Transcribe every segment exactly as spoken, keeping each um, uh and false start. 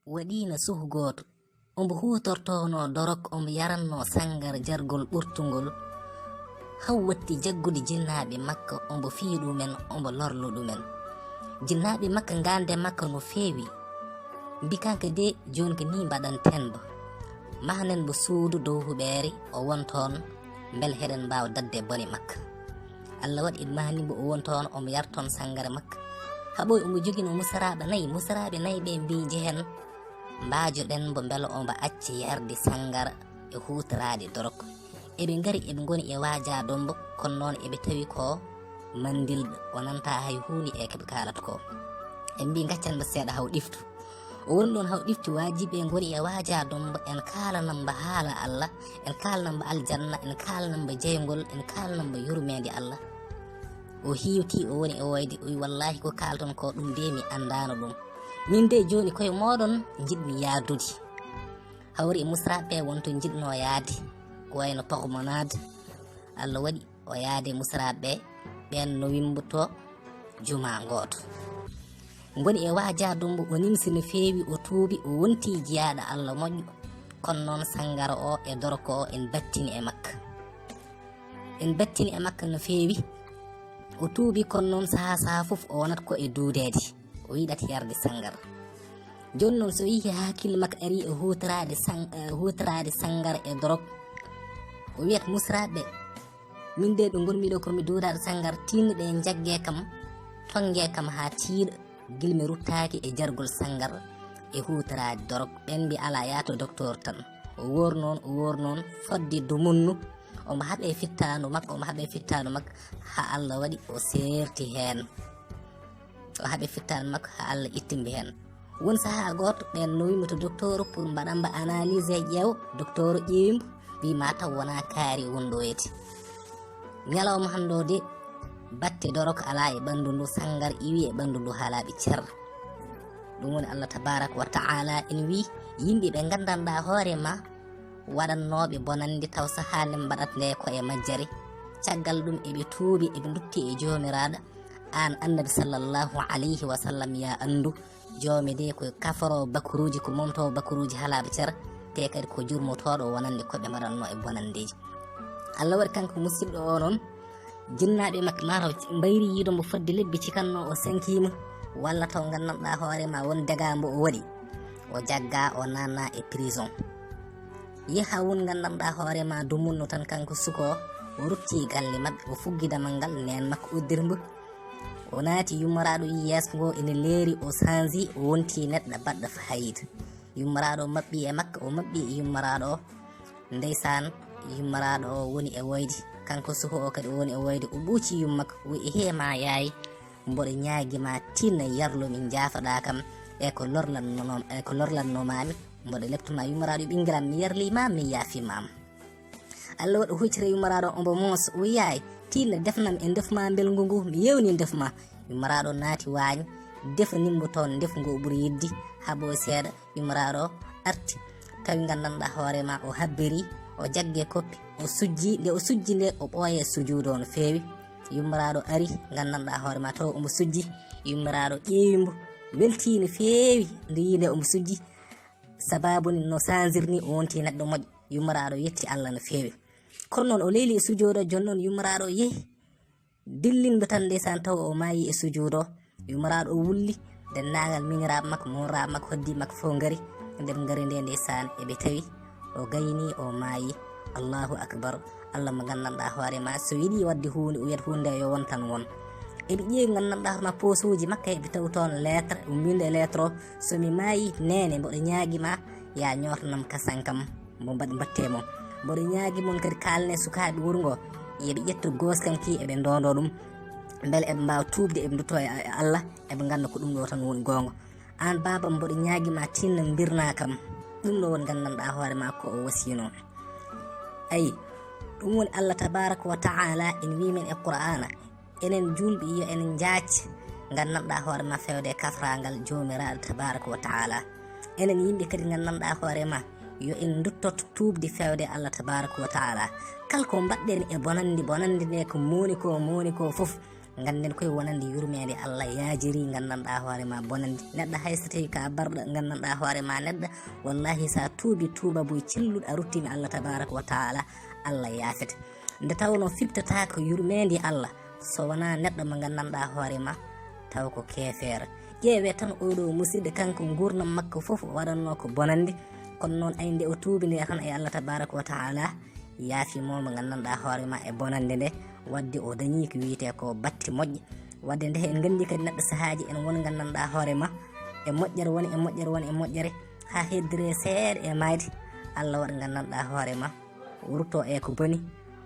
Waɗiino suhu gooto, omo huutortoonoo dorok, omo yarannoo sanngar jargol ɓurtungol, haw watti jaggude jinnaaɓe makka, omo fii ɗumen, omo lorlo ɗumen. Jinnaaɓe makka ngaande makka no feewi. Mbi kanka de, jooni ko nii mbaɗanten mbo. Mahanen mbo suudu dow huɓeere, o won toon, mbele heɗen mbaawa daɗde bone makka. Allah waɗi en mahani mbo, o won toon, omo yar toon sanngara makka. Haɓoy omo joginoo musaraaɓe nayi, musaraaɓe nayi ɓe mbi njehen, mbaajoɗen mbo mbele omo acci yarde sanngara e huutoraade dorok. Eɓe ngari, eɓe ngoni e waajaade mbo, kono noon eɓe tawi ko manndilɗo, o nanta hay huunde e ko ɓe kaalata ko. En mbi ngaccen mbo seeɗa haw ɗiftu. O woni ɗoon haw ɗiftu, waajiɓe ngoni e waajaade mbo, en kaalana mbo haala Allah, en kaalana mbo aljanna, en kaalana mbo jeyngol, en kaalana mbo yurmeende Allah. O hiiwti, o woni e woyde, o wi, "Wallaahi ko kaalton ko ɗum de mi anndaano ɗum. Min de jooni koye mooɗon njiɗmi yaadude." Hawri e musraaɓe won to njiɗnoo yaade, ko wayno Toxo Monaade. Allah waɗi o yaade musraaɓe ɓeen no wimbo to jumaa ngooto. Ngoni e waajaade mbo, o nimsi no feewi, o tuubi, o wonti jiyaaɗo Allah moƴƴo. Kono noon sanngara o e dorko o en battini e makka. En battini e makka no feewi. O tuubi, kono noon sahaa sahaa fof o wonat ko e duudeede. O yiɗat yarde sanngara. Jooni noon so o yii hakkille makko ari e huutoraade sang-, eh, huutoraade sanngara e dorog, o wiyat musraaɓe, "Min de ɗo ngonmi ɗo ko mi duudaɗo sanngara, tinno ɗe njagge kam, tonnge kam haa tiiɗa, gila mi ruttaaki e jargol sanngara e huutoraade dorog." Ɓeen mbi alaa, yaa to docteur tan. O woor noon, o woor noon, fodde dumunnu, omo haɓe fittaandu makko, omo haɓe fittaandu makko, haa Allah waɗi o seerti heen. O haɓi fittaandu makko haa Allah ittimbi heen. Won sahaa gooto, ɓeen nowimo to docteur pour mbaɗa mba analyse e ƴeew. Docteur ƴeewi mbo, wi ma taw wona kaari won ɗo eti. Ñalawma hannde o de, batte dorog alaa e ɓanndu ndu, sanngara iwi e ɓanndu ndu haa laaɓi cer. Ɗum woni Allah tabaraka wa ta'ala ina wi, yimɓe ɓe nganndanɗaa hoore ma, waɗannooɓe bonannde taw sahaa nde mbaɗat nde ko e majjere. Caggal ɗum eɓe tuubi, eɓe ndutti e Joomiraaɗo. Aan Annabi sallallahu alayhi wa sallam, yaa anndu, Joomi de ko kaforo bakruuji, ko momtowo bakruuji haa laaɓi cer, te kadi ko jurmotooɗo wonande ko ɓe mbaɗatnoo e bonanndeeji. Allah waɗi kanko musiɗɗo o noon, jinnaaɓe makko mataw mbayri yiido mbo fodde lebbi cikatno o sankiima, walla taw nganndanɗaa hoore ma won dega mbo o waɗi, o jagga, o nanna e prison. Yaha won nganndanɗaa hoore ma dumunno tan kanko suko o, o rutti galle maɓɓe, o fuggi damal ngal, neen makko uddiri mbo. O naati, yummaraaɗo yi yeeso ngo ene leeri, o sanji, o wonti neɗɗo baɗɗo faayiida. Yummaraaɗo o maɓɓi e makko, o maɓɓi e yummaraaɗo o. Ndeysaan, yummaraaɗo o woni e woyde. Kanko suko o kadi o woni e woyde. O ɓuuci yumma makko, o wi, "Ehe ma yaay, mboɗo ñaagi ma tinno yarlo min njaafoɗaa kam e ko lorlannono-, e ko lorlannomaami. Mboɗo leptuma yummaraaɗo, ɓingiram mi yarli ma, mi yaafi ma." Allah waɗi huccita yummaraaɗo ombo moos, o yaay, tinno defnam e ndefma mbelngu ngu, mi yewni ndefma. Yummaraaɗo naati waañ, defnimbo toon ndefngu o ɓuri yidde, haɓo seeɗa, yummaraaɗo arti, tawi nganndanɗaa hoore ma o habbiri, o jagge koppi, o sujji, nde o sujji nde o ɓooye sujuudo no feewi. Yummaraaɗo ari, nganndanɗaa hoore ma taw omo sujji, yummaraaɗo ƴeewi mbo, weltii no feewi, nde yii nde omo sujji, sababu ni no sanjirni o wonti neɗɗo moƴƴo, yummaraaɗo yetti Allah no feewi. Kono noon o leyli e sujuudo, jooni noon yummaraaɗo yehi, dillinɗo tan ndeysaan taw o maayi e sujuudo. Yummaraaɗo o wulli, denndaangal miñiraaɓe makko, mooraaɓe makko, hoddi makko fof ngari, nde ɓe ngari nde ndeysaan eɓe tawi o gayni, o maayi. Allahu akbar. Allah mo nganndanɗaa hoore ma, so yiɗi waɗde huunde, o wiyat huunde nde yo won tan won. Eɓe ƴeewi nganndanɗaa hoore ma poosuuji makko, eɓe taw toon lettre, o mbinde lettre o, "So mi maayi, neene, mboɗo ñaagi ma, yaa ñootanam kasan kam." Mo mbaɗ-, mbatte mo. Mboɗo ñaagi mon kadi kaalne sukaaɓe wuro ngo, yo ɓe ƴettu gooskam ki, eɓe ndondo ɗum. Mbele eɓe mbaawa tuubde, eɓe ndutto e, e Allah, eɓe ngannda ko ɗum ɗo tan woni goonga. Aan baaba, mboɗo ñaagi ma tinno mbirna kam. Ɗum ɗo woni nganndanɗaa hoore ma ko o wasiyno. Ayi, ɗum woni Allah tabaraka wa ta'ala en wi men e Qur'aana, enen julɓe, yo en njaac nganndanɗaa hoore ma fewde e kafrangal Joomiraaɗo tabaraka wa ta'ala. Enen yimɓe kadi nganndanɗaa hoore ma, yo en nduttoto tuubde fewde Allah tabaraka wa ta'ala. Kala ko mbaɗɗen e bonannde, bonannde nde ko moni ko, moni ko fof, Ngannden koye wonande yurmeende Allah yaajiri nganndanɗaa hoore ma bonande. Neɗɗo hay so tawi ka barɗo nganndanɗaa hoore ma neɗɗo, wallahi sa tuubi tuuba boy celluɗo a ruttini Allah tabaraka wa taala, Allah yaafete. Nde tawnoo fiɓtataako yurmeende Allah so wonaa neɗɗo mo nganndanɗaa hoore ma taw ko keefeero. Ƴeewee tan oɗo musidɗo, kanko nguurndam makko fof waɗannoo ko bonande, kono noon ay nde o tuubi nde tan e Allah tabaraka wa taala, yaafii mo mo nganndanɗaa hoore ma e bonande nde, wadde o dañii ko wiyetee ko batti moƴƴe. Wadde nde en nganndi kadi neɗɗo sahaaji en won nganndanɗaa hoore ma e moƴƴere, woni e moƴƴere, woni e moƴƴere, haa heddire seeɗa e maayde, Allah waɗa nganndanɗaa hoore ma rutto e ko boni,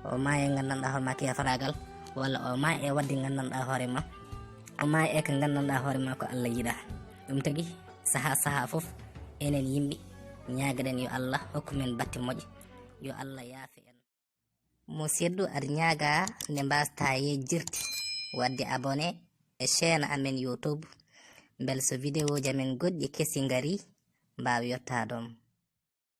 o maaya nganndanɗaa hoore ma keefaraagal, walla o maaya e wadde nganndanɗaa hoore ma, o maaya e ko nganndanɗaa hoore ma ko Allah yiɗaa. Ɗum tagi sahaa sahaa fof enen yimɓe ñaagaɗen yo Allah hokku men batte moƴƴe, yo Allah yaafe en. Musidɗo, aɗa ñaaga nde mbasta yejjirde wadde abonné e chaîne amen YouTube, mbele so vidéo ji amen goɗɗi kesi ngari mbaawa yottaade ma.